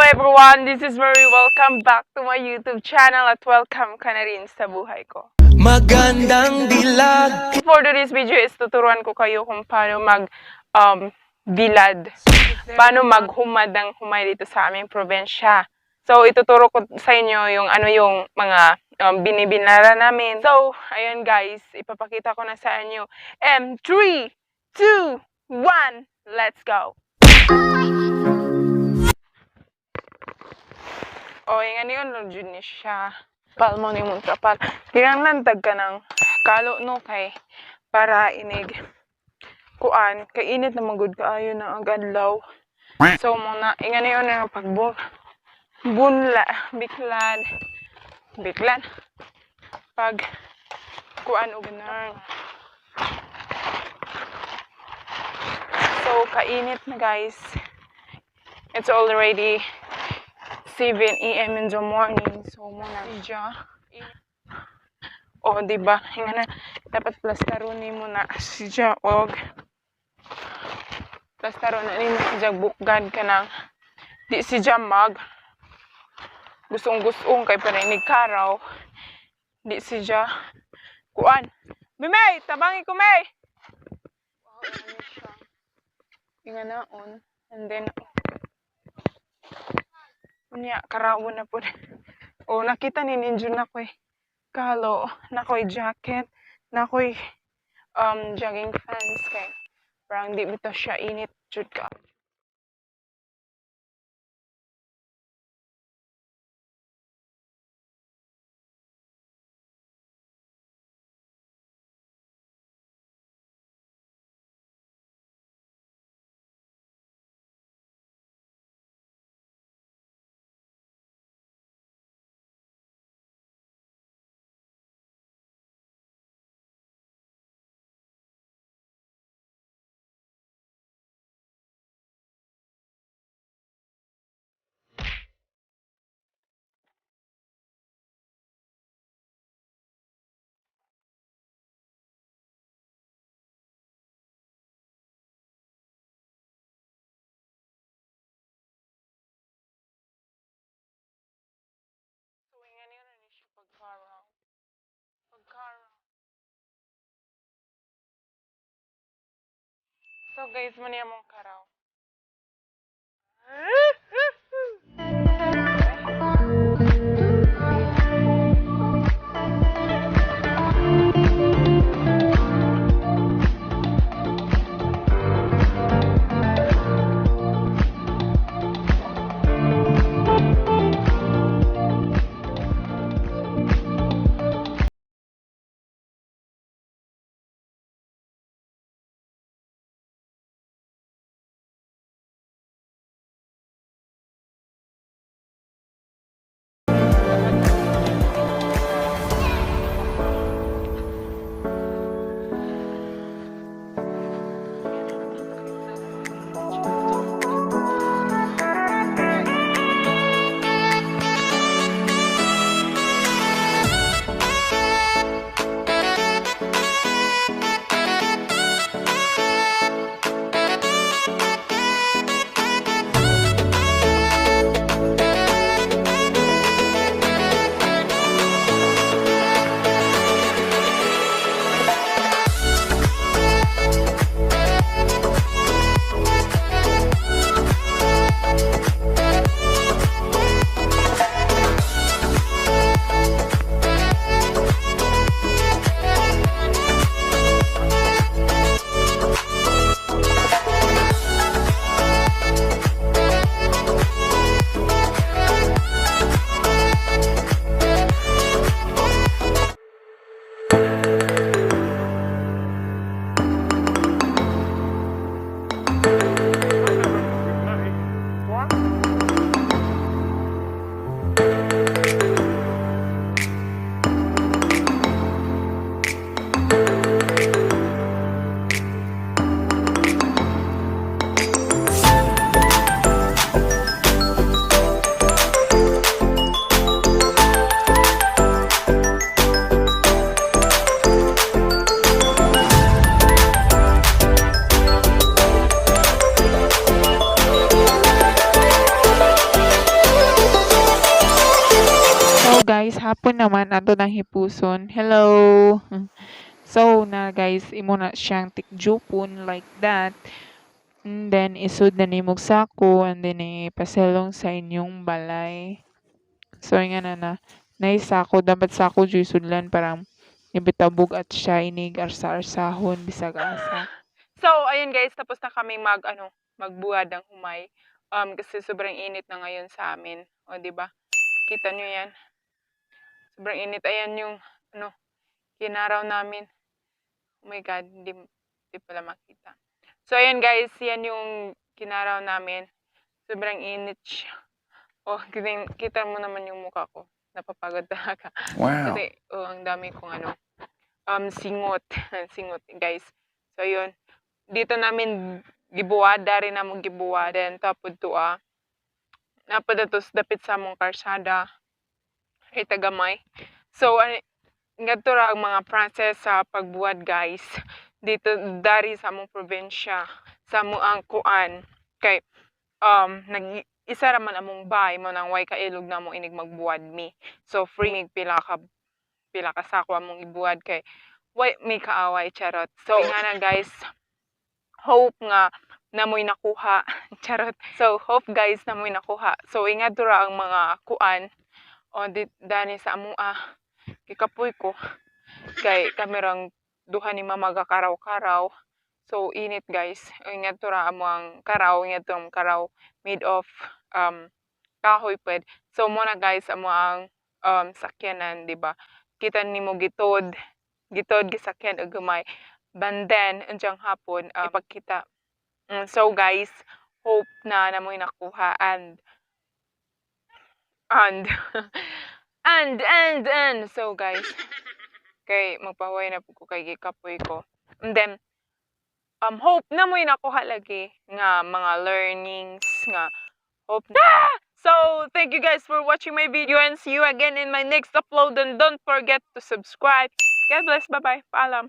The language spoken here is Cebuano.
Everyone! This is Marie. Welcome back to my YouTube channel at welcome ka na rin sa buhay ko. Magandang dilag. For today's video is tuturuan ko kayo kung paano mag bilad. Paano maghumad ng humay dito sa aming probensya. So, ituturo ko sa inyo yung ano yung mga binibinara namin. So, ayun guys, ipapakita ko na sa inyo. 3, 2, 1, let's go! O, yung ano yun, Lord, yun ni siya. Palmo ni mong trapal. Kinahanglan tag ka ng kalo no kay para inig kuan kay init na magud kaayo na ang adlaw. So mo na ingani yun na pagbul bunla biklad biklan pag kuan og ganun. So kainit na, guys. It's already 7 a.m. in the morning. So, muna siya. O, di ba? Hinga na. Dapat plastaro ni mo na siya og plastaro na nimo siya bukgad ka ng di siya mag gusong-gusong kay paninig karaw. Di siya kuan. Mimay, tabangi ko, May. Wow, ano siya. Hinga na on. And then, unya, karawon na po. O, nakita ni Ninjo na ko'y kalo, na ko'y jacket, na ko'y jogging pants kay parang di bitaw siya init jud ka. So, ingani na ni siya pagkaraw. Pagkaraw. So guys, mani among karaw. Guys, hapon naman ato nang hipuson. Hello. So na guys, imo na siyang tikjupon like that. And then isud na nimog sako and then ipasilong sa inyong balay. So nga na na nay sako, dapat sako jud sudlan para ibitabog at siya inig arsa-arsahon bisag asa. So ayun guys, tapos na kami mag ano, magbuhat ng humay. Kasi sobrang init na ngayon sa amin. O, di ba? Kita nyo yan. Sobrang init. Ayan yung ano, kinaraw namin. Oh my God, hindi pala makita. So ayan guys, yan yung kinaraw namin. Sobrang init siya. Oh, kita mo naman yung mukha ko. Napapagod talaga. Kasi, oh, ang dami kong ano, singot. Singot, guys. So, ayun. Dito namin gibuwad, dari namong gibuwad. Then, tapod to, ah. Napad to dapit sa among karsada. Ay, tagamay. So, ano, ngadto ra ang mga process sa pagbuwad, guys. Dito, dari sa among probinsya. Sa among ang kuan. Kay, nag isa ra man among bay mo nang way kailog na mo inig magbuwad mi. So free mig pila ka sako among ibuwad kay way may kaaway, charot. So nga na guys, hope nga namoy nakuha, charot. So hope guys namoy nakuha. So ingat ra ang mga kuan o di dani sa among ah, gikapoy ko kay kami rang duha ni Mama gakaraw-karaw. So init, guys. Ingat ra amo ang karaw, ingat ang karaw made of kahoy pud. So mo na guys amo ang sakyanan, di ba? Kita nimo gitod, gitod gisakyan og gamay. But then unjang hapon ipagkita. So guys, hope na namoy nakuha and so guys, kay magpahuway na pud ko kay gikapoy ko. And then hope na mo'y nakuha lagi nga mga learnings nga hope na. So, thank you guys for watching my video and see you again in my next upload and don't forget to subscribe. God bless. Bye-bye. Paalam.